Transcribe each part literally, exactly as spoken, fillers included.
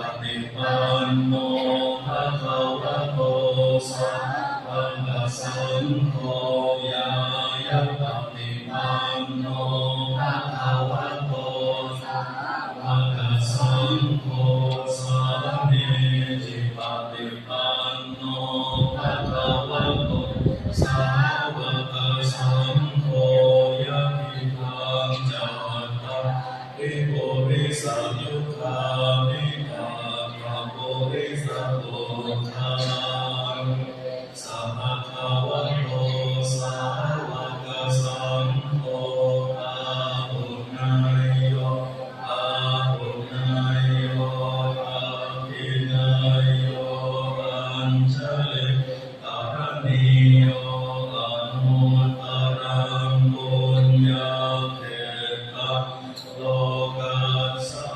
Ujupaṭipanno bhagavato sāvakasaṅgho, ñāyapaṭipanno bhagavato sāvakasaṅgho, sāmīcipaṭipanno bhagavato sāvakasaṅgho, yadidaṃ cattāri purisayugāni aṭṭha purisapuggalā, esa bhagavato sāvakasaṅgho, āhuneyyo pāhuneyyo dakkhiṇeyyo añjalikaraṇīyo anuttaraṃ puññakkhettaṃ lokassāti.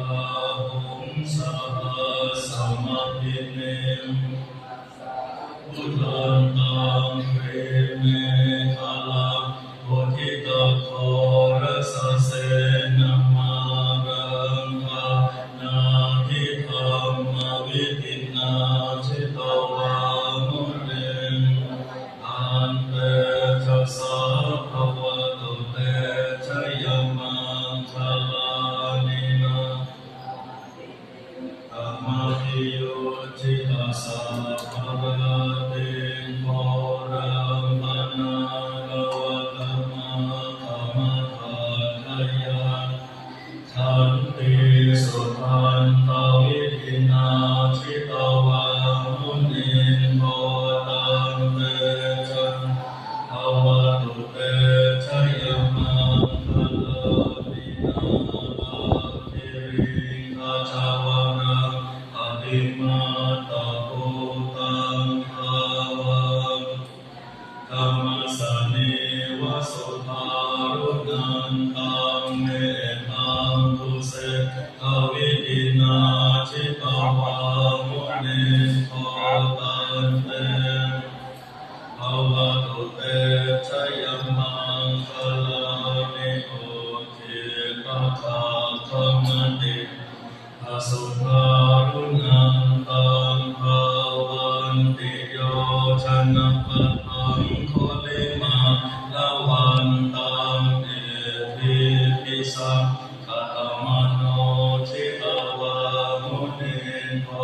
Bāhuṃ sahassamabhinimmitasāvudhantaṃ girimekhalaṃ uditaghorasasenamāraṃ dānādidhammavidhinā jitavā munindo, tantejasā bhavatu te jayamaṅgalāni. Nānāviddhānabhiyujjhitasabbarattiṃ ghorampanāḷavakamakkhamathaddhayakkhaṃ khantīsudantavidhinā jitavā munindo, tantejasā bhavatu te jayamaṅgalāni. Nāḷāgiriṃ gajavaraṃ atimattabhūtaṃ dāvaggicakkamasanīva sudāruṇantaṃ mettambusekavidhinā jitavā munindo, tantejasā bhavatu te jayamaṅgalāni. Ukkhittakhaggamatihatthasudāruṇantaṃ dhāvantiyojanapathaṅgulimālavantaṃ iddhībhisaṅkhatamano jitavā munindo,